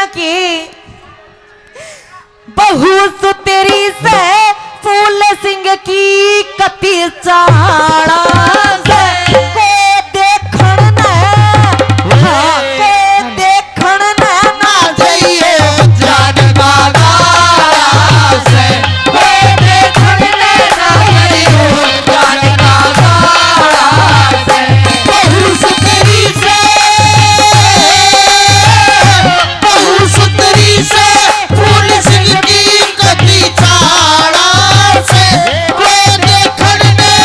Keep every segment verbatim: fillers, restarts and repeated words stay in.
के बहू सुथरी से फूल सिंह की कती चाला से, कोई देखण ने, हाँ, कोई देखण ने ना जाइए जान का गाला से, कोई देखण ने ना जाइए जान का गाला से। बहू सुथरी से, बहू सुथरी से फूल सिंह की कती चाला से, कोई देखण ने,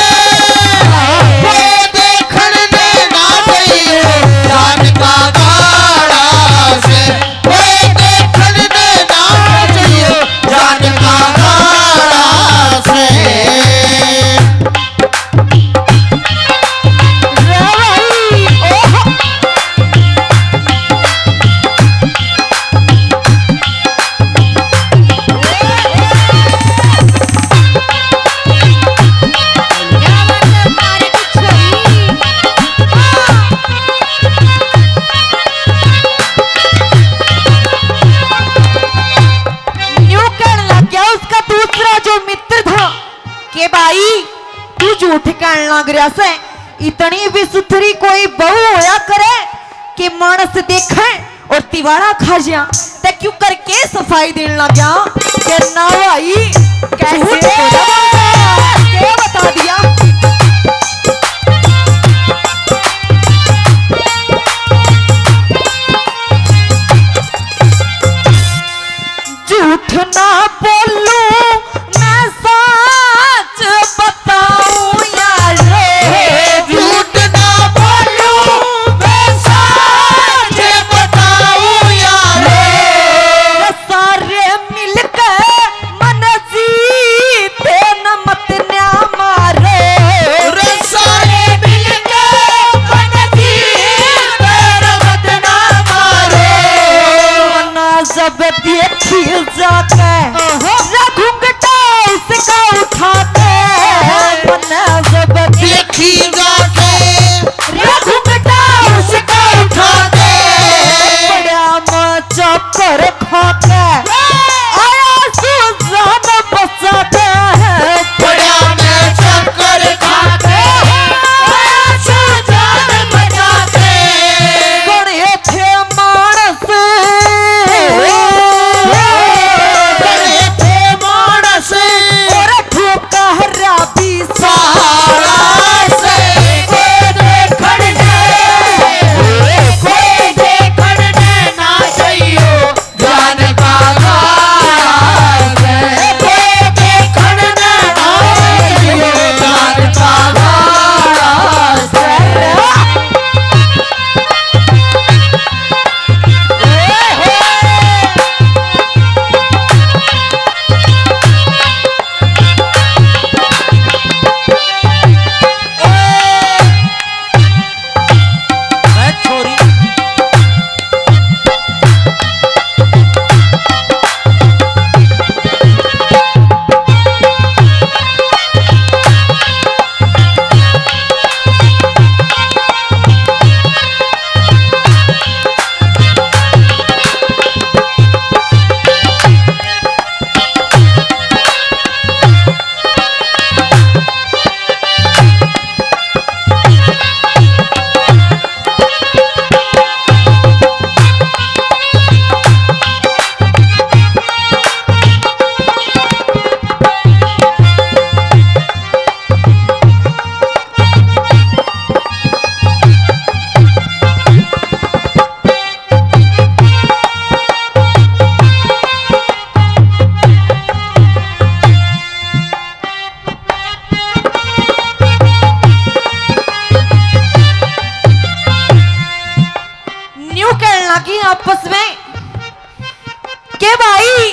कोई देखण ने ना जाइए जान का गाला से, कोई देखण ने ना जाइए जान का गाला से। रे भाई, ओहो। क्या बात है, प्यारे की छोरी। न्यू कहने लग गया उसका दूसरा जो मित्र था कि भाई, तू झूठ कहने लग रहा से, इतनी भी सुथरी कोई बहू होया करे कि मानस देखे और तिवाड़ा खा जा, ते क्यों करके सफाई देने लग गया? के ना भाई, कैसे झूठ बोला? क्या बता दिया? झूठ ना बोलूं मैं, सच बताऊं यार। झूठ ना बोलूं मैं, सच बताऊं यार। सारे मिलके मन जीते न मत न्या मारो। रे सारे मिलके मन जीते न मत ना मारो। मना जब देखी जाके, ओहो। रे घुंघटा उसका उठा के, मना जब देखी जाके, रे घुंघटा उसका उठा के, पड़ा मैं चक्कर खा के आया सू जान बचा के। पड़ा मैं चक्कर खा के आया सू जान बचा के। गणे थे मानस, गणे थे मानस, और ठोकरा भी साला से। कोई देखण ने, कोई देखण ने ना जाइयो जान का गाला से। कोई देखण ने ना जाइयो जान का गाला से। न्यू कहने लगी आपस में के भाई,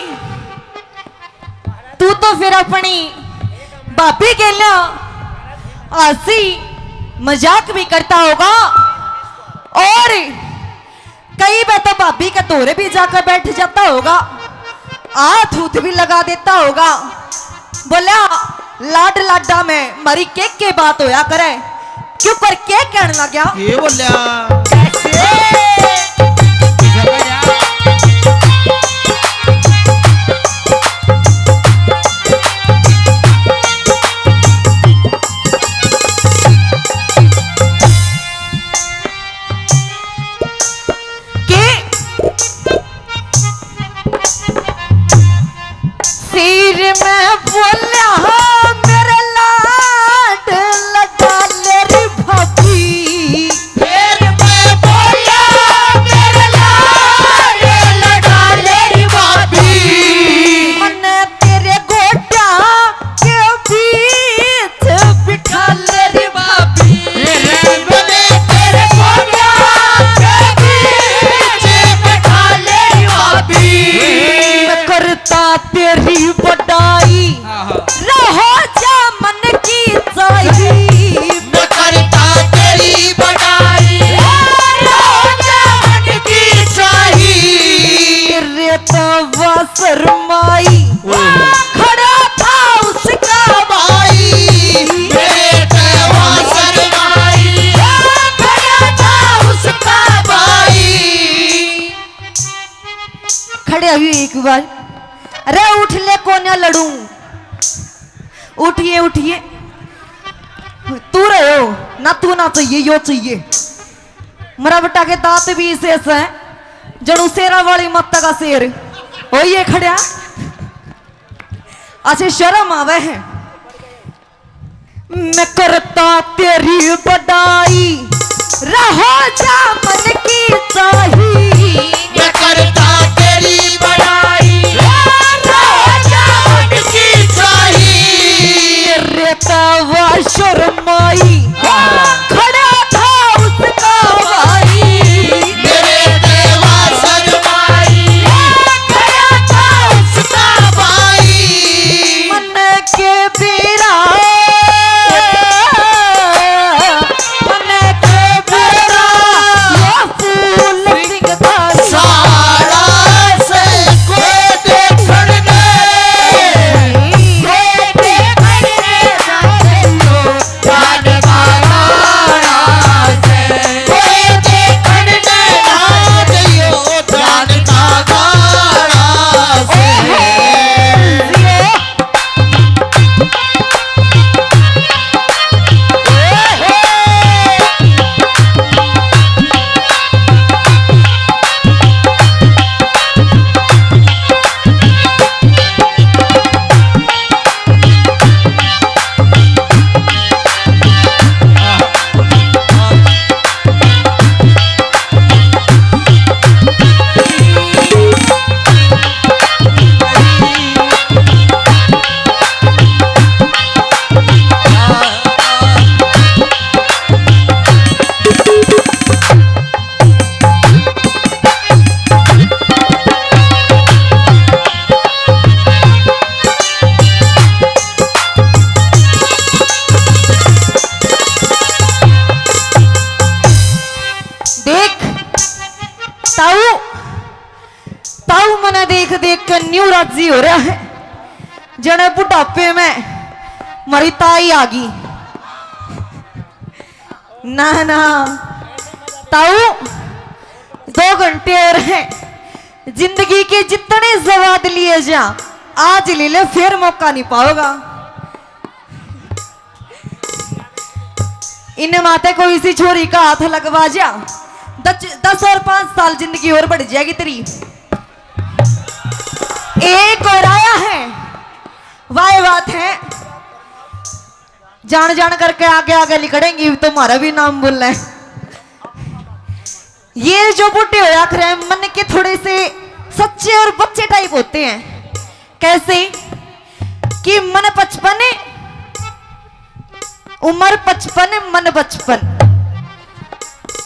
तू तो फिर अपनी भाभी गेल्या हंसी मजाक भी करता होगा और कई बार तो भाभी के धोरे भी जाकर बैठ जाता होगा, हाथ हूथ भी लगा देता होगा। बोल्या, लाड लाडा में मरी के के बात होया करे, क्यों पर के कहने लग गया? ये बोल्या। कैसे? जगह यार। बोल्या, हाँ, मेरे लाड लडा ले री भाभी। फिर मैं बोल्या, मेरे लाड लडा ले री भाभी। मन्ने तेरे गोड्या के बीच बिठा ले री भाभी। मेरे बने तेरे गोड्या के बीच बिठा ले री भाभी। मैं करता तेरी बड़ाई, रहो जा मन की चाही। मैं करता तेरी बड़ाई, रहो जा मन की चाही। तेरे तो वा शर्माई, वाह। खड़ा था उसका भाई। मेरे तो वा शर्माई, खड़ा था उसका भाई। खड़े हुए एक बार। अरे उठ ले, कोन्या लड़ूं। उठिए, उठिए। तू रहो ना, तू ना चाहिए, यो चाहिए। मरा बेटा के दांत भी इसे ऐसा है, जणु शेरा वाली माता का शेर। ओ ये खड़ा, अच्छे शर्म आवे है। मैं करता तेरी बड़ाई, रहो जा मन की चाही। मैं करता तेरी बड़ाई, रहो जा मन की चाही। तेरे तवा शर्माई, खड़ा था उसका भाई। मेरे तवा शर्माई, खड़ा था उसका भाई। मन के बेरा, मन के बेरा, ये फूल सिंह धारी। सारा से कोई देखण ने, कोई देखण ने ना दियो, जान का गाना से। कोई देखण ने ना दियो, जान का गाना से। देख ताऊ, ताऊ मने देख देख के न्यू राजी हो रहा है, जने बुढ़ापे में मारी ताई आ गई। ना ना ताऊ, दो घंटे और हैं, जिंदगी के जितने स्वाद लिए जा, आज ले ले, फिर मौका नहीं पाओगा। इन्हें माते कोई इसी छोरी का हाथ लगवा जा, दस, दस और पाँच साल जिंदगी और बढ़ जाएगी तेरी। एक और आया है, वाह बात है, जान जान करके आगे आगे लिकड़ेंगी तो हमारा भी नाम बोलना है। ये जो बूढ़े होया करे मन के थोड़े से सच्चे और बच्चे टाइप होते हैं। कैसे कि मन पचपन, उम्र पचपन, मन बचपन।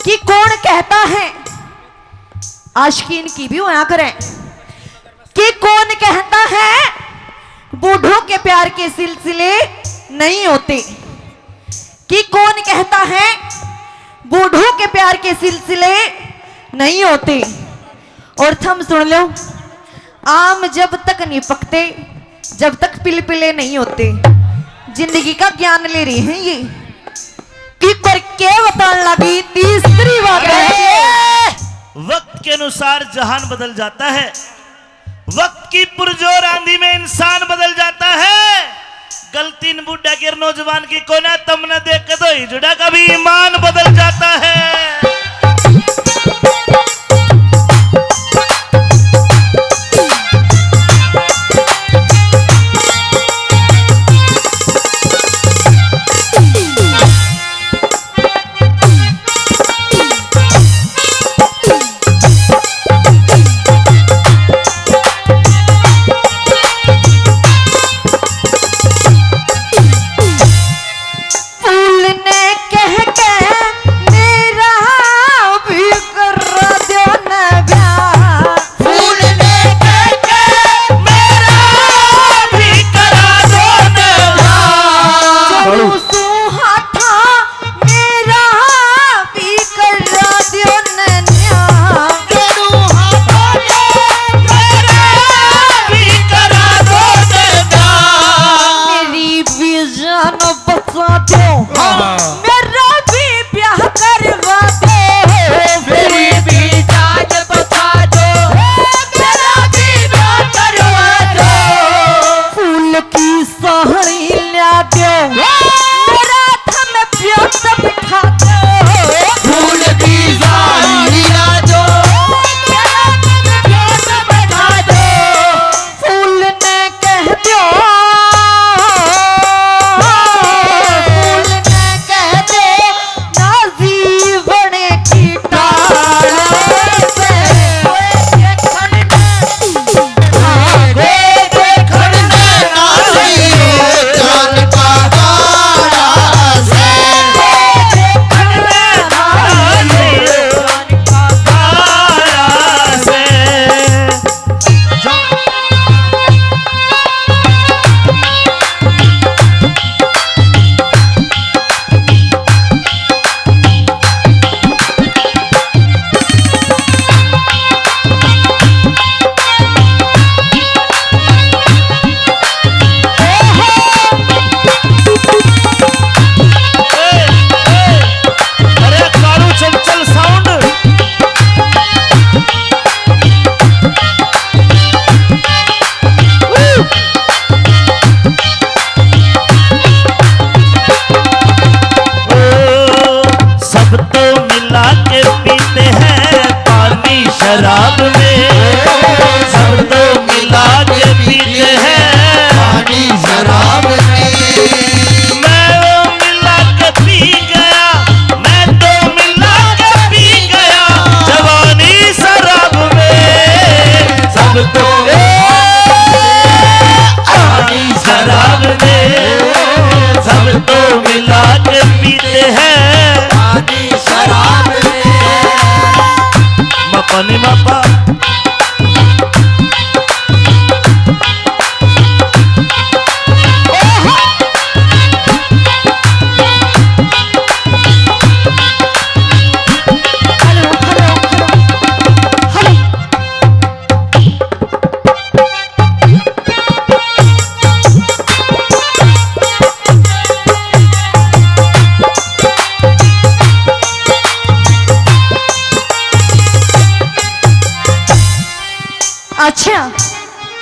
कि कौन कहता है, आशिकीन की भी होया करें, कि कौन कहता है बूढ़ों के प्यार के सिलसिले नहीं होते, कि कौन कहता है बूढ़ों के प्यार के सिलसिले नहीं होते। और थम सुन लो, आम जब तक नहीं पकते, जब तक पिलपिले नहीं होते। जिंदगी का ज्ञान ले रही हैं ये। कि पर के बतान लगी तीसरी बात है। अरे, वक्त के अनुसार जहान बदल जाता है, वक्त की पुरजोर आंधी में इंसान बदल जाता है। गलती इन बूढ़ा के नौजवान की कोना, तमने देख के तो हिजड़ा का भी ईमान बदल जाता है।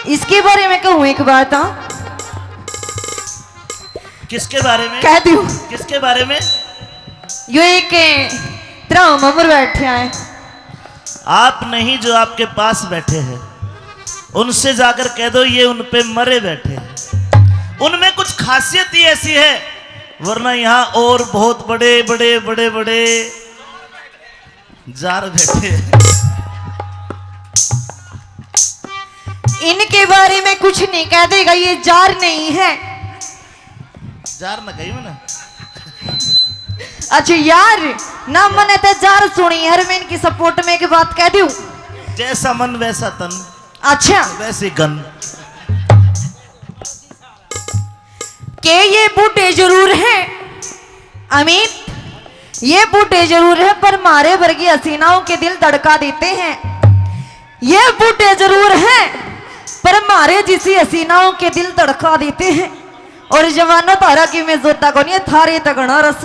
इसके बारे में कहूँ एक बात, हाँ? किसके बारे में? कह दूँ। किसके बारे में? यो एक तेरा उम्र बैठा है। आप नहीं, जो आपके पास बैठे हैं, उनसे जाकर कह दो, ये उन पे मरे बैठे हैं। उनमें कुछ खासियत ही ऐसी है, वरना यहाँ और बहुत बड़े बड़े बड़े बड़े जार बैठे हैं। इनके बारे में कुछ नहीं कह देगा, ये जार नहीं है। जार ना कही मैंने। अच्छा यार, ना मने ते जार सुनी है, मैं इनकी सपोर्ट में एक बात कह दूं। जैसा मन वैसा तन। अच्छा। वैसे गन। के ये बूढ़े जरूर हैं अमित, ये बूढ़े जरूर हैं, पर मारे वर्गी हसीनाओं के दिल धड़का देते हैं। ये बूढ़े जरूर हैं, पर मारे जिसी हसीनाओं के दिल धड़का देते हैं। और जवानों, थारा की मैं जोता कोनी है, थारे तगड़ा रस।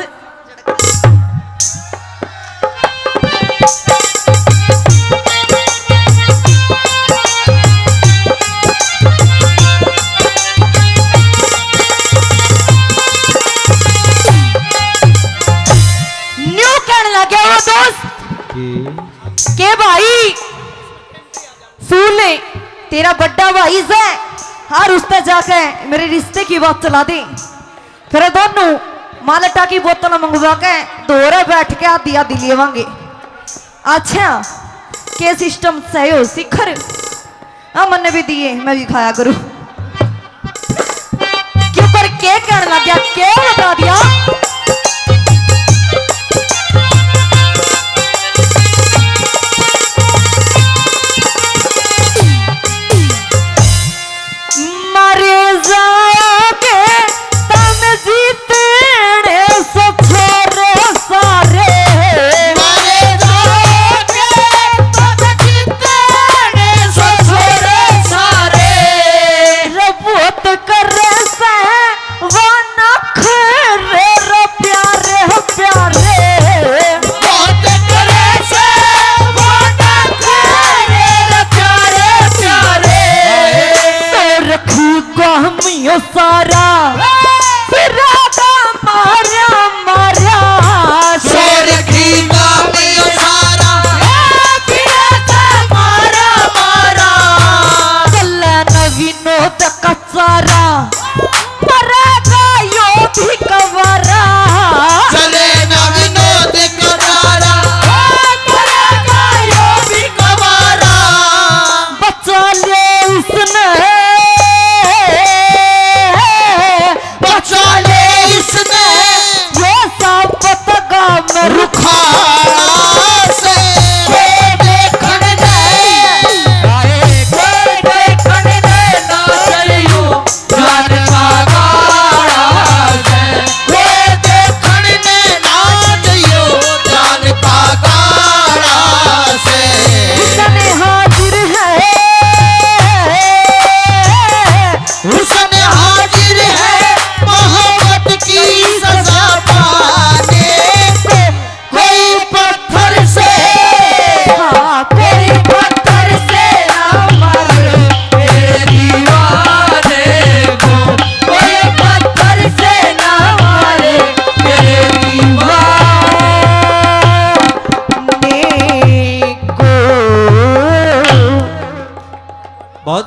न्यू कहने लग गया वो दोस्त कि के भाई, सुन ले, तेरा बड्डा भाई से, हर उसते जाके मेरे रिश्ते की बात चला दे। फिर दोनों मालटा की बोतल मंगवा के दोरे बैठ के आधी आधी लेवांगे। अच्छा, के सिस्टम सही हो शिखर? हाँ, मन्ने भी दिए, मैं भी खाया करूँ। क्यों कर के कहने लग गया, के बता दिया? मरे जाओगे तम जीतने से छोरे सारे। मरे जाओगे तम जीतने से छोरे सारे। रे बहुत करे से वो नखरे रे प्यारे, प्यारे। बहुत करे से वो नखरे रे प्यारे, प्यारे। तो रखूंगा हम यो सारा